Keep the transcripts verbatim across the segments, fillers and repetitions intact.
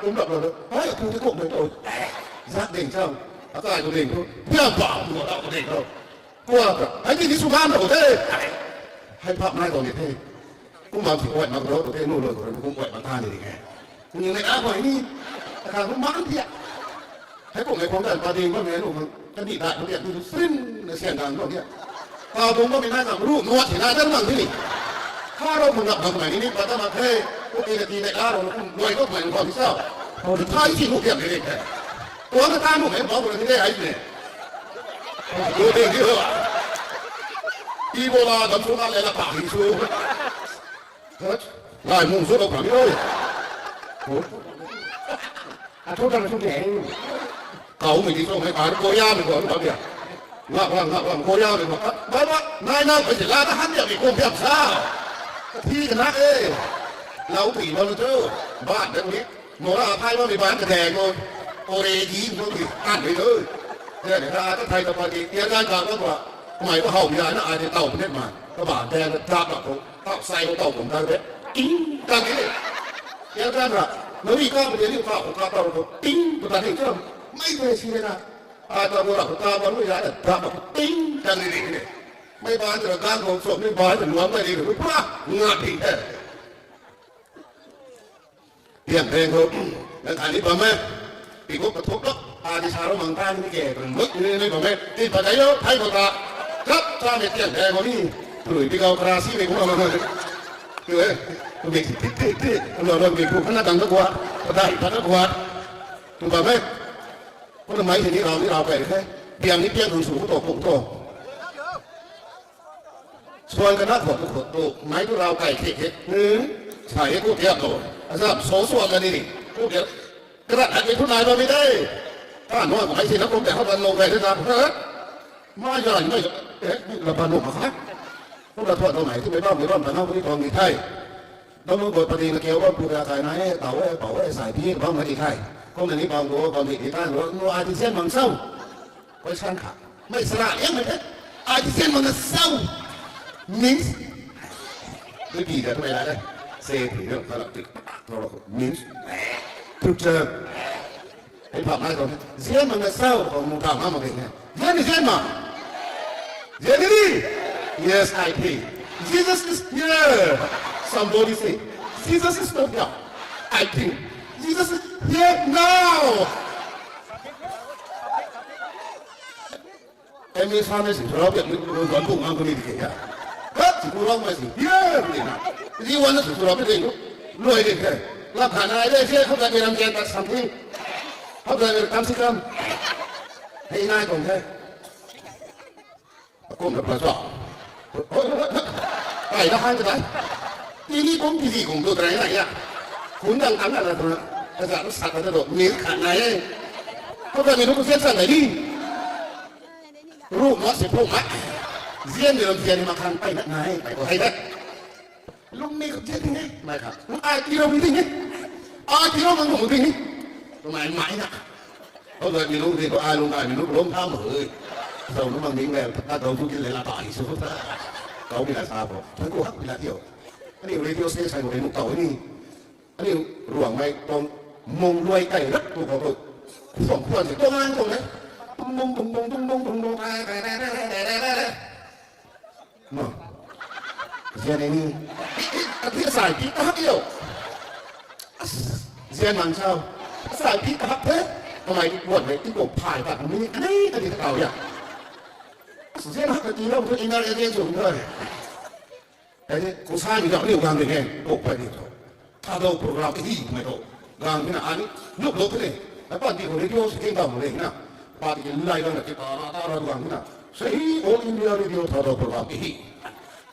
kum rap lou. Hei, atu tei kummei tu. Zat ding cham. Akai khou ding tu. Piang pa, atu tei kummei tu. Kua ta. Hei ti ni sw gan rou the. Hei phap nai tau ni the. Kum bam si kuay mak rou tu the, nu lou tu kum kuay mak ta ni ding e. Kum ni mei a kuay ni. Akai kum mak tia. Hei kummei kuang tan pa ding bammei nu khang. Kani dai tu tia tu srin na sian gang rou tia. Kau bung bammei nai khang ru nuat si nai tan mang ti ni. Kha rou khang gap bam mei ni ni pa ta mak the. Kum ti na ti nai a rou kum luai kou mei khou ni sao. Thai si nu tia ni ni. Tuang ta ta nu mei bam rou ni de ai ni. Gu ding di ho. Ebola dam sw na le la pa hi sw. Lai mung sw lou khang ni oi. Athu tang sw de. Kau mei di sw hei kar Korea mei khou ta bia. Ngak lang, ngak lang, Korea mei khou. Ba ba, nai nau pei si la ta han dia mei kum piam sa. Thi ka nak e. Lau pui bam tu. Ba dang ni. Mora thai bammei baan kadang o. Ore di khou di kan mei lo. Te ni ra ta thai ta pa di. Tia gan ka ta pa. Kamei ta how ya na ai di tau net man. Ka ba dang ta pa khou. Tau sai khou tau kum ta de. Ting ta di. Tia gan ra. Nari ka pa di ka khou ka tau khou. Ting pa ta di cham. Mei te si na. Ai ta mora khou ta pa lu ya na. Ta pa khou ting ta di di. Mei baan ta gan khou so mei baan ta luang mei di khou. Pa. Nga ting he. Piang peng khou, nang khatni bam e. Pi khou kathuk lou, a di sa rou mang tan ni ke, kan mut ni ni bam e. Tin pat kai lou, thai khou ta. Kap ta mei piang peng khou ni. Lui pi kau kara si mei khou ma ma. Tu e, tu mei ti ti ti ti. Lou lou mei khou khana tang ta kua. Padai pat ta kua. Tu bam e. Khou na mei ti ni rau ni rau kai the. Piang ni piang khang sw khou to, khou to. Suan kana khou tu khou tu, mei tu rau kai the the. Hmm? Sa e ku tiak lo. Azam so suan ka ni ni. Ku tiak. Karat hat mei tu nai ba mei de. Ka nuan mei si na kum tiak hap ban lo kai de na. Ha? Mei zan mei. Eh, la ban lo ma kha. Kum la thuan lo mei tu mei bam mei bam ta na ku ni tuang ni thei. Dam lo bot pati na keu bam pu ka kai na e, tau e, pau e, sai pi bam mei ni thei. Kum na ni bam lo, bam ni ni tan lo, lo ai ti sian mang sau. Koi san kha. Mei sara liang mei the. Ai ti sian mang na sau. Means. Tui pi ka tu mei la de. Se pi no, ka la tu. Means. Future. Hei pham nai tuang. Zian mak na sau, khou mu pham nai mak ge. Zian ni zian mak. Zian ni ni. Yes, I think. Jesus is here. Somebody say, Jesus is not here. I think. Jesus is here now. Em ni sa na si thurau biak ni, guan bung ang kuni di ke ya. Hap, si thurau mai si, ye, ni na. Zi wan na si thurau biak ni, luai di ke. Lap khat nai de, se khou ta mi ram ken ta something. Khou ta mi kam si kam. Hei nai kong the. Kum na pla sa. Ai na han ta dai. Ti ni kum ti zi kum tu dai na ya. Khun dang ang na na tu na. Ka za sa ka ta do, mi khat nai e. Khou ta mi nu ku se sa nai di. Ru ma si phu ma. Zian ni lam zian ni ma khang pai na nai, pai khou hei da. Lung ni khou zian ni nai, mai kha. Ai ti rou ni ni. Ai ti rou mang khou ni. Tumei mai na. Khou zat mi lung ni khou ai lung ai mi lung lung tham hei. Zau nu mang ning le, ta dau tu ki le la ta hi su ta. Kau mi la sa bo. Thang ku hak mi la thiu. Ani radio station ko nu kau ni. Ani ruang mai tong mong luai kai rak tu kau tu. Khwang khwang si tong ang tong le. Tung dong tung dong tung dong tung dong. Ma. Zian ni. Ati sai ti ta hak yo. Zian mang sao. Sai ti ta hak the. Kamai ti kuat le ti ko phai ta ni. Ani ta ti ta kau ya. Zian hak ti lo tu inner agent sung thoi. Hei, kung sa ni zauc ni gang de hen, kok pai ni tho. Thadou program hi mai tho. Gang hina ani, luk luk ne. Apan ti ko radio se ting dam le na. Pat ki lai gang na ki ta ra ta ra gang hina. Sei hi All India Radio Thadou program hi.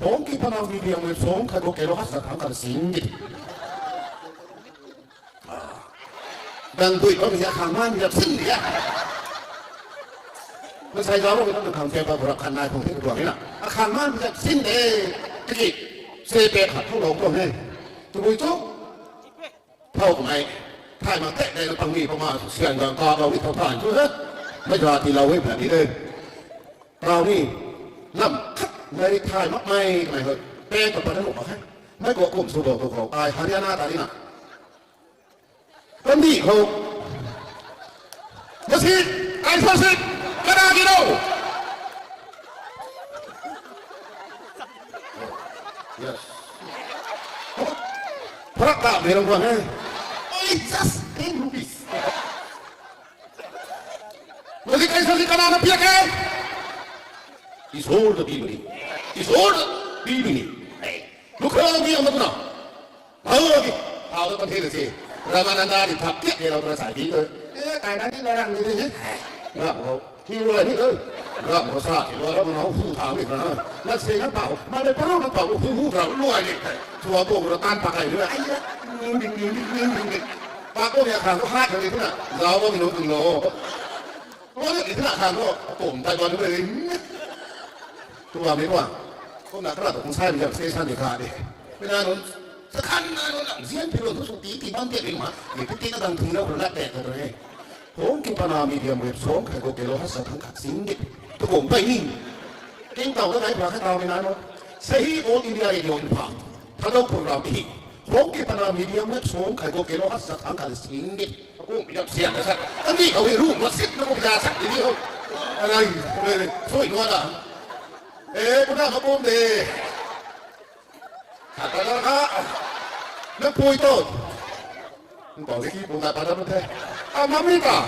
Hong ki panam media mei song khat ko kelo hat sa thang kan sing di. Dang dui bam ya khang man ya sin ya. Masai zauc lo tam khang te pa bura khan nai khong te tuang na. A khang man ya sin de. Tiki. Se pe khat thau lo tuang he. Tu bui tu. Thau kumai. Thai ma tek dei na pang mi pa ma sian gang ka bau ni thau than tu he. Mai ra ti lau he pa ni de. Rau ni. Lam khat nai thai mak mai mai he. Pe pa pa na luk mak he. Mai ko kum su do tu ko. Ai Haryana ta ni na. Kandi ho. Masi, kai sa si, kada gi lo. Yes. Prak ta me lang kuan hai. Only just ten rupees. Masi kai sa si kada na pia kai. Is all the people. Is all the people. Hey, look how we are now. Hau ki, hau ta kan the si. Ramananda di thap kiak ke lo ta sai di to. Eh, kai na ni la rang ni ni. Ram ho. Ki lo ni lo. Ram ho sa ki lo ram ho hu tha ni na. Na se na pau. Ma le pau na pau hu hu ra lo ni. Chua bo ra tan pa kai ni. Ai ya. Ni ni ni ni ni ni. Pa ko ya kha ko ha ni na. Zao bo ni lo ni lo. Ko ni na kha ko. Ko tai ba ni. Tua mi tua. Ko na kra to kung sai mi jam station ni kha di. Pina nun, sa khan na nun lam zian pi lun tu su ti ti bam ti ri ma. Ni pi ti na dang thung na ko na te ko re. Hong ki pana medium wave song khai ko kelo ha sa thang khat sing di. Tu kong pai ni. King tau na nai pa kha tau mi na nun. Sahi All India Radio in pha. Thadou program hi. Hong ki pana medium wave song khai ko kelo ha sa thang khat sing di. Aku mi dap sian na sa. Ani kau hi ru ma sit na ko ja sa di ho. Alai, alai, soi no da. Eh, kuna ma pum de. Kata na ka. Na pui to. Nko de ki pum na pa da ma the. A mami ka.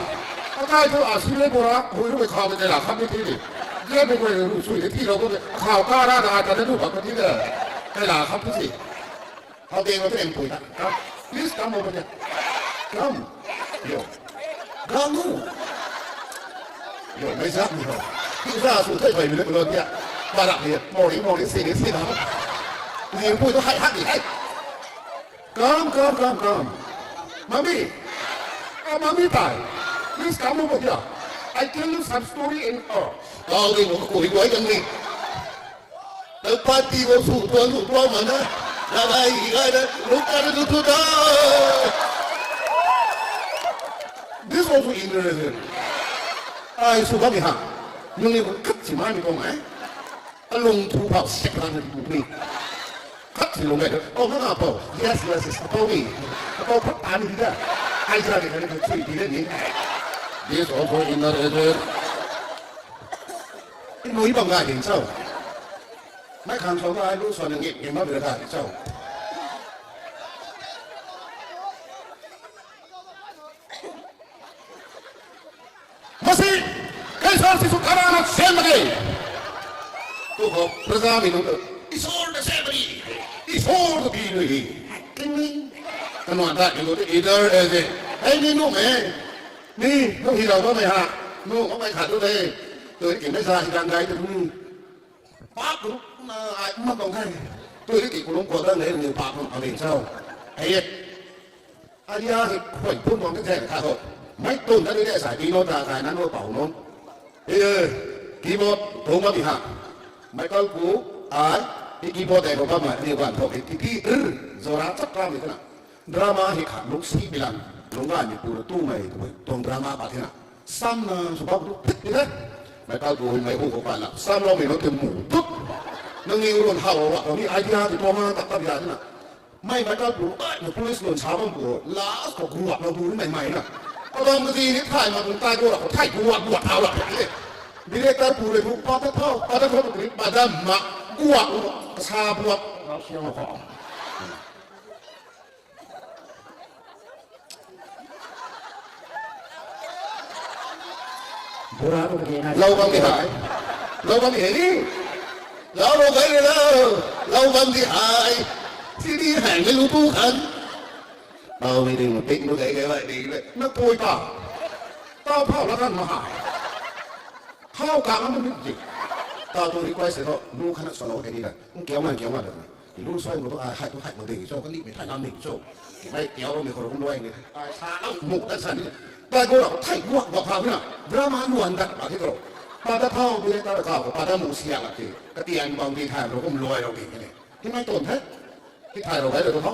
A kai to a sui le bora, hui ru khau de la kham ni ti ni. Ye bu ko ru sui de ti lo ko de. Khau ka ra da ta na ru ba ko ti de. Kai la kham ti si. How they were playing pui ta. Come. Please come over here. Come. Yo. Come. Yo, mai zak ni ho. Ki za su thai bai mi le ko dia. Ba rak ni. Morning, morning, si ni, si na. Ni pui to hai, hai, hai. Come, come, come, come. Mommy. Ah, mommy tai. Please come over here. I tell you some story in, uh, kau ni mo ko ni guai kan ni. Nang party ko su tuan su tuan mana. Lalai igai na lungka na tu tu da. This also interesting. Ai su bam ha. Nung ni khat si mai mi kong ai. Alung thu phau sek lang ni bu ni. Khat si lung ai. Oh, ha, ha, pau. Yes, yes, yes. Pau ni. Pau phat ta ni da. Ai sa ni ka ni sui di ni. This also interesting. Nui bam ga ding chau. Mai khang sou ai lu sou nang git git ma bira ga ding chau. Masi, kaisa si su karana sen ma de. Tu ho, praja mi nung tu. Isor na sen ma de. Isor tu bi nui. Ting ting. Kanuan ta mi nung tu idhar aise. Hey, ni nung e. Ni, nung hi rau ba mai ha. Nung, ba mai khat tu de. Tu ki mai sa hi dang gai tu ni. Pak ru na ai ma kong khai. Tu ri ki kulung ko dang nei ni pak ru a rin chau. Hei ye. Aria hi khoi pun bang te theng kha ho. Mai tun ta ni le sai pi no ta kai na no pau no. Hei ye. Keyboard thong ma bi ha. Michael Pu ai. Hei keyboard dei ko ba ma ni wan thok hei ti ti. Zora chap kam ni kana. Drama hi khat lungsi bilan, lungga ni pura tu mei tu mei, tuang drama pa thina. Sam na su bau tu phit ni le. Mei kau tu mei hu ko pa la. Sam lo mei lo tu mu tu. Nangniw run how ra khou ni idea ti tuang a tak tak ya na. Mei mei kal pu ai na police lun sa bam pu last khou guak na bu mei mei na. Kabam kazi ni thay ma tuang tai guak khou thay guak guak thau ra ni. Director pu rui bu pa ta thau pa ta thau tu ni pa dam ma guak khou sa buak. Bura ko ke na. Lou bam di hai. Lou bam di hai ni. Lou lou gai le lou. Lou bam di hai. Sini hai ni lu tu khan. Tau ni ding tik lu gai gai lai di le. Na pui ta. Tau phau la kan ma hai. How ka ma ni ji. Tau tu request to nu khan sa lou ke ni la. Kiang ma kiang ma da. Lu sai mo tu ai hai tu hai mo ding cho ka ni mei thai lam ding cho. Mei kiang lo mei khou kum luai ni. Ai sa lou mu ta sa ni. Bai go la thai guak guak ha na. Drama luan dat ba ki to. Pa ta thau bi ta ka pa ta mu sia la ki. Ka tian bang bi thai lo kum luai lo ki ni. Ti mai ton the. Ti thai lo gai lo to.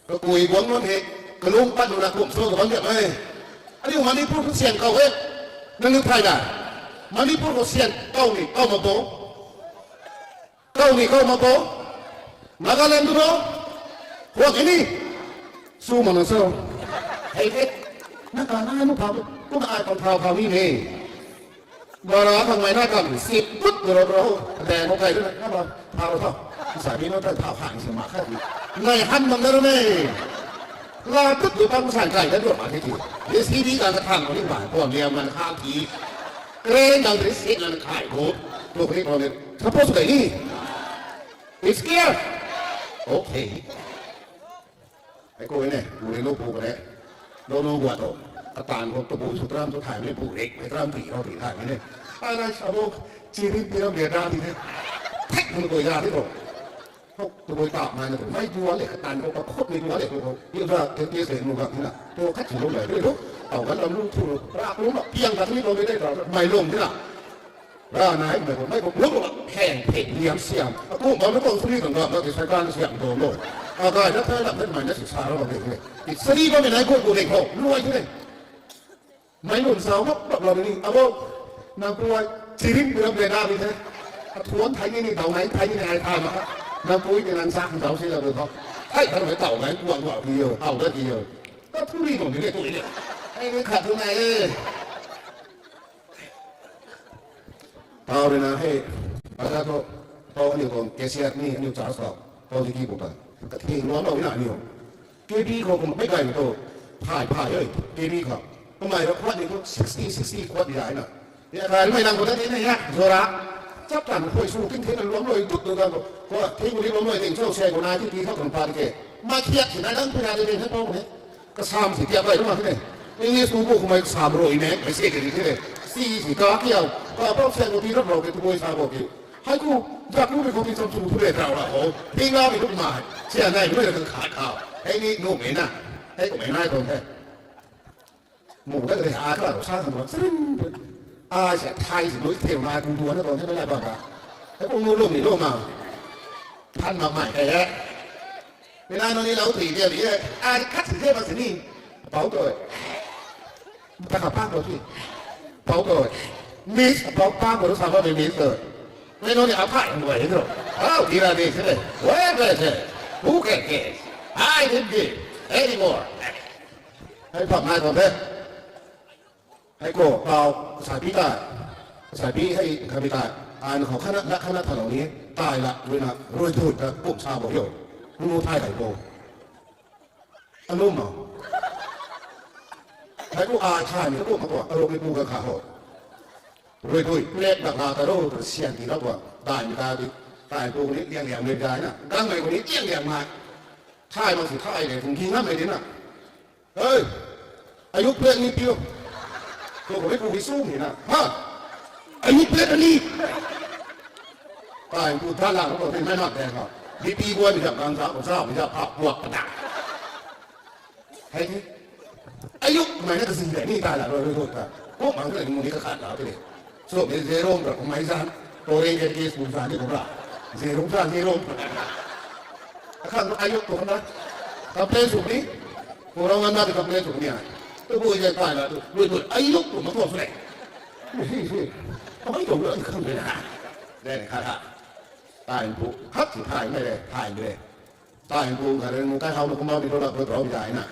Kakui guang nunc hei, kalung pat nunc na kum sw kabang diak e. Aniu Manipur khou sian kau e. Nangniw thay da. Manipur khou sian kau ni, kau mak bo. Kau ni, kau mak bo. Nagaland tu bo. Huak ni. Su mak na so. Hei hei. Na ka na nu thau. Kum ai kau thau thau ni ne. Bara khang mei na kam si put ro ro. Dang khou kai na na ba. Thau thau. Sa bi no ta thau khang si ma kha. Ngai han bam da ro ne. La tut lu bam sa kai da ro ma ki. Ye si bi ka ka thang ko ni ba. Ko liam man kha ki. Kren dang ri si nan khai ko. Lo ko ni ko ni. Suppose kai ni. It's clear. Okay. Ai ko ne, pu ne lo pu ne. Lo lo gua to. Katan ko to bu su tram to thai ne pu rek, mai tram pi ro pi thai ne. Ai na sa bo, chi ri pi ro ge da ti ne. Thek mo ko ya ti ko. Ho, to bo ta mai na to. Mai pu le katan ko ka khot ni pu le ko. Ye da te te se mo ga na. To khat si lo le to. Tau ga lam lu thu lo. Ra ko ma piang ka ni lo le de ta. Mai long ni na. Ra nai mei ko mei ko lung lung heng heng liam siam. Aku bam na kong suni kang gam na ti sai kan siam do lo. Akai na thai lam na mai na si sa ra bam ni. Ti sari bam ni nai ko ko ni ko. Luai tu ni. Mai lun sau bam bam lam ni. Abo. Nang puai. Chirin bi ram le na bi the. Athuan thai ni ni dau nai thai ni nai thai ma. Nang puai ni nang sa kan dau si la do ko. Thai thai mai tau nai kuang kuang ki yo. Tau da ki yo. Ka thu ri bam ni ni tu ni. Ai ni khat tu nai e. Tau rui na hei, aza thu, tau aniu tuang cashier ni aniu charge tau, tau di ki bu ta. Ka thing luan lou na aniu. K B khou kum mei kai tu, phai phai oi, K B khou. Kamei ra khuat ni tu, sixty, sixty khuat di ai na. Ya kai mei nang ko ta ni na ya, zora. Chap tan khoi su ting thing luan lou tuk tu kan ko. Ko thing ni luan lou ting chou se ko na ti ti thau kan pa di ke. Ma khiat si na dang pui na di ni na tau ni. Kasam si tiap kai tu ma the. English tu bu kumei kasam rui ne, mai se ke di the. Si si ka kiau, ka pau se ko ti rap rau ke tu boi sa bo ki. Hai ku, jak ku ni ko ti cham tu tu le trau la ho. Ting la mi tu ma. Sia nai tu le kan khat kau. Hei ni nu mei na. Hei kumei nai tuang the. Mu ka de a ka sa kan ma. Srin. A sia thai si lui theu na tu tu na tuang the na ba ba. Hei ku nu lu mi lu ma. Than ma mai ke. Mei na nunc ni lou tui dia di e. Ai khat si the bak sini. Pau toi. Ta kha pak toi. Pau toi. Miss pau pak toi sa ba miss toi. Mei nunc ni aphai nung ai do. How did I miss it? Where is it? Who can guess? I didn't give anymore. Hei pham nai khou the. Hei ko, tau, sai pi ta. Sai pi hei, kami ta. Ai na khou khana, na khana thalou ni. Tai la, rui na, rui thui ta, kum sa bo yo. Ngu thai lai bo. Anu ma. Hei ko, ai thai ni, kum ma ko, anu mi pu ka kha ho. Rui thui, plek dak la ta ro, ta sian ti la bo. Tai mi ta di. Tai pu ni, liang liang mi dai na. Gang mai ko ni, liang liang mai. Thai ma si thai le, kum ki ngam mai di na. Hey, ayuk plate ni piu. Ko ko ku ki su ni na. Ha? Ayuk plate ni. Kai ku ta la ko ni mai mak de ko. Di pi guan ni jap gang sa ko sa ni jap phak puak ta. Hey ni. Ayuk mai na ka zing de ni ta la ro ro ta. Ko mang de ni ka khat la de. So, mei Jerome ra, mei zan, Korean ke case bu zan ni bu ra. Jerome zan, Jerome. Akhang ayuk tu na. Complain sw ni. Korean na di complain sw ni a. Tu bu je tai la tu. Lui tu ayuk tu ma ko sw le. Hi hi. Kamei tu lo khang de na. Re ne khat ha. Taimpu khat si thay mei re, thay mei re. Taimpu khat re nu kai hau nu kumau di thu lak thu trou pi zai na.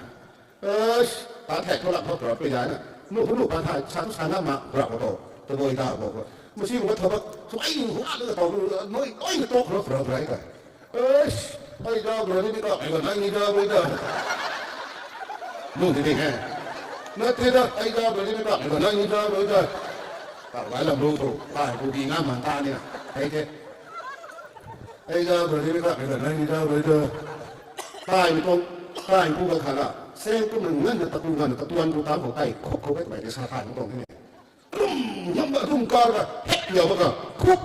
Eish, ta thek thu lak thu trou pi zai na. Nu thu nu pa thay, sa thu sa na ma, rap ko to. Tabui ta ko ko. Masi ko tho ba, so ai nu hu a ka to, noi, noi na to ko trou pi zai ka. Eish, ai da bro ni mi ka, ai ko nai ni da bro da. Nu ti ti he. Na ti da, ai da bro ni mi ka, ai ko nai ni da bro da. Ka wai lam lu thu, taimpu di na man ta ni na. Hei te. Ei da bro, ni ka, ni ka, ni da bro, da. Taimei tuang, taimei pu ka kha la. Seng kum nang ngan na taku ngan na tatuan pu tam khou kai khuk khou kai twmei tei sa thay mak tuang the ne. Rum, ngam ba rum kar ka, hek yau ba ka, khuk.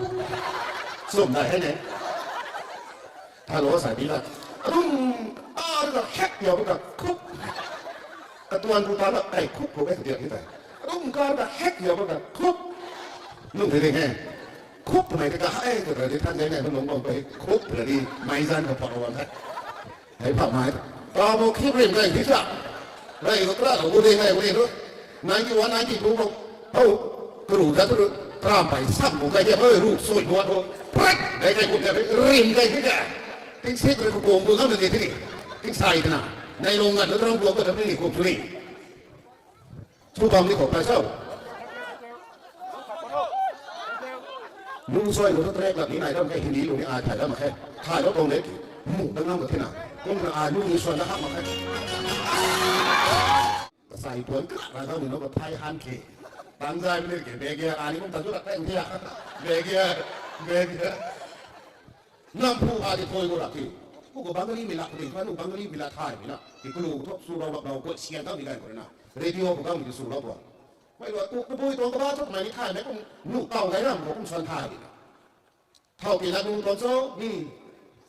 Sum dai he ne. Tha lo sa di la. Rum, ar ka, hek yau ba ka, khuk. Tatuan pu tam la, kai khuk khou kai twmei tei. Rum kar ka, hek yau ba ka, khuk. Nung the ding he. Khuk twmei tei ka hai, twmei tei than zai nai, nung bam pei, khuk twmei di, mai zan ka pha wan hai. Hei pha mai. Ta mo khip rim kai hi sa. Rai ko tra ko bu ding nai, bu ding ru. Ninety one, ninety two ko. Hou, kru da tu, tram pai sam ko kai dia, hoi, ru, soi, buat ho. Prak, dai kai ko dia, rim kai hi ka. Ting sik ru ko bom bu ngam ni ti ni. Ting sai tana. Nai long ngan, tram ko ka ni ko tu ni. Chu bam ni khou kai sau. Lu soi lu trek lak ni nai ram kai Hindi lu ni ai thay ram mak khe. Thay lo kong le ki. Mu dang ngam ka thina. Kong na ai lu ni soi la hak mak khe. Sai tuan kra ra dau ni no ka thay han ki. Tang zai mi ke be ge ai ni kong ta chu lak kai thia. Be ge. Be ge. Nam phu a di thoi ko ra ki. Ku ko Bengali mi lak di, ka nu Bengali mi lak thay mi na. Ki kulu ko thok su rau lak rau ko sian dau ni dai ko na. Radio ko dau ni su rau ko. Mei lua tu, tabui tuang kaba chuk mei ni thay mei kum nu tau dai ram ko kum suan thay di na. Thau ti la nu tuang cho, ni.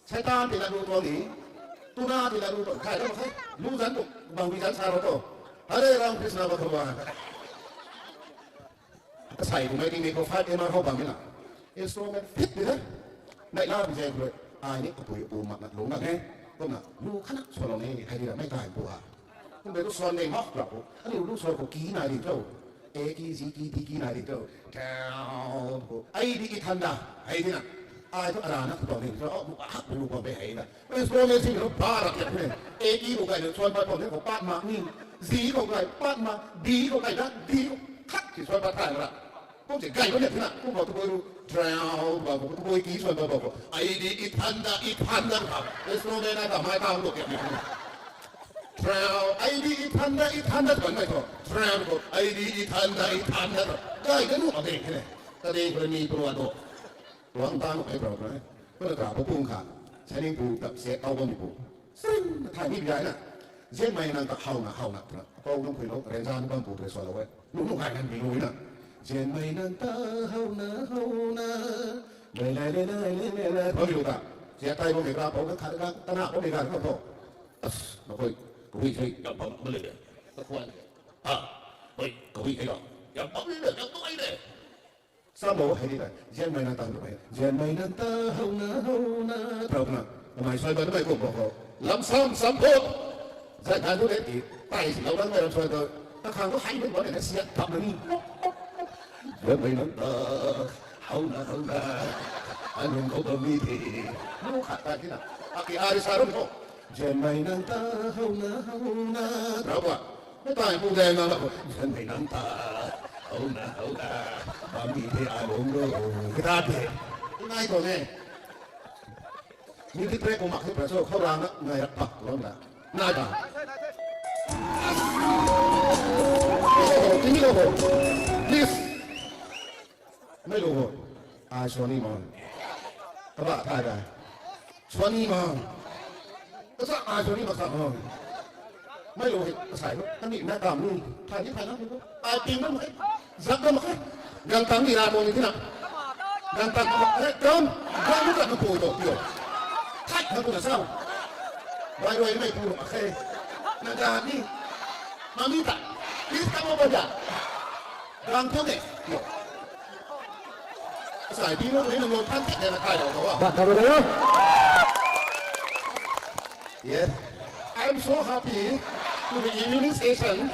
Satan ti la nu tuang ni. Tuna ti la nu tuang thay ram khe. Nu zan tu, bang bi zan sa ro to. Hare Ram Krishna Bhagavan. Kasai kum mei ting ni ko five M R ho bang ni na. Instrument fit di na. Nai la bi zan ko. Ai ni kapui pu mak na lung na he. Kum na, nu khana suan lo ni, hai di ra mei tai pu ha. Kum be tu suan nei hok ra pu. Ani lu suan ko ki nai di tu. A ki, G ki, D ki nai di tu. Tau ko. Ai di i than da. Ai di na. Ai tu ara na tu ni. Tu, oh, bu hak bu ko be hai na. Instrument si lu pa ra ke ne. A ki ko kai suan pa ko ne ko pat ma ni. G ko kai pat ma. D ko kai da. D ko khat si suan pa thai ra. Kum si gai ko ne thina. Kum ko tu ko lu. Drow, ba ko tu ko ki suan pa ko. Ai di i than da, i than da ka. Instrument na ka mai ta ko ke. Drow, ai di i than da, i than da kan mai ko. Drow ko, ai di i than da, i than da. Gai ka nu a de ne. Ka de ko ni pro do. Tuang ta nu ai pro na. Ko na ka pu pung kha. Sa ning pu tap se tau bam pu. Sing, thay ni bi ai na. Zian mei nang ta hau na, hau na, tra. Pau nang pui lo, ren zan bam pu tre sua lo we. Nu nu hai nang bi lo na. Zian mei nang ta hau na, hau na. Lai, lai, lai, lai, lai, lai, lai. Pau bi lo ta. Zian tai bam mei kra, pau nang khat kra, ta na, pau mei kra, kau to. As, na koi, kau hui, hui, yam bam, bam le. Ta kwan. Ah, hui, kau hui, hui lo. Yam bam le, yam tu ai le. Sa bo hei di ta, zian mei nang ta hau na, zian mei nang ta hau na, hau na, tau na, kamei suai ba na mei kum bo ko. Lam sam, sam bo. Zai ta tu le ti, tai si lau dang mei lam suai ta, ta khang tu hai mei bo ne, na siat tap na ni. Zian mei nang ta hau na, hau na, anung ko ba mi ti. Nu khat ta ti na, aki ari sa rum ko. Zian mei nang ta hau na, hau na, tau ba. Mei tai pu deng na la ko. Zian mei nang ta hau na, hau na. Bam ni the a lung ro. Kita the. Nai to ne. Ni ti pre ko mak ni pre so khau ra na ngai rak pak lo na. Nai ta. Ti ni lo ko. Please. Mei lo ko. Ai suan ni ma. Kaba thai da. Suan ni ma. Kasa ai suan ni ma sa ma. Mei lo hei kasai lo. Kani na kam ni. Thai ni thai na ni lo. Ai ping na ma khe. Zak na ma khe. Gang tang ni ra mo ni ti na. Gang tang ma khe. Gang. Gang ni zak na pui to ti lo. Thai na tu na sao. Bai rui mei pu lo ma khe. Na gang ni. Ma mi ta. Please come over here. Gang tang ni. Yo. Sai pi mo ni nang lo than thek na kai lo to. Ba ta ro. Yes. I'm so happy to be in Union Station.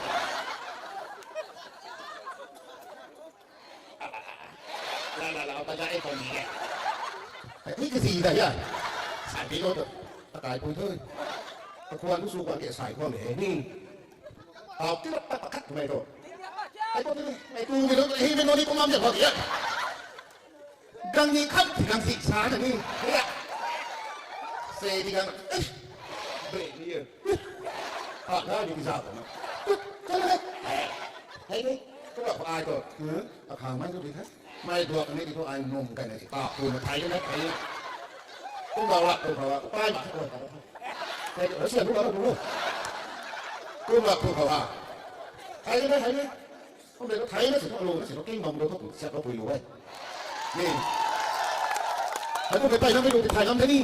La, la, la, pa ja e ko ni. Hui kazi da ya. Sai pi lo tu. Takai pui tu. Kakhwan tu su khwan ke sai khwan de ni. Tau ti lak tak khat mei tu. Ai tu ni, ai tu ni lo, hei mei no ni kumam ya khwan ya. Gang ni khat ti gang si sa na ni. Ya. Se ti gang. Bre ni ye. Ah, na ni za ko na. Chal le. Hei ni. Ko la ai tu. Akhang mai tu di the. Mei duak ni di tu ai num kai na si. Ah, tu na thai na thai. Kum la la, kum la la. Pai ma ko. Hei, hei, hei, hei, hei. Kum la, kum la. Thai na, thai na. Kum la thai na si, kum la si, kum bam lo, kum siak lo pui lo, hei. Ni. Hei, kum pai na, pai lo, thai ngam the ni.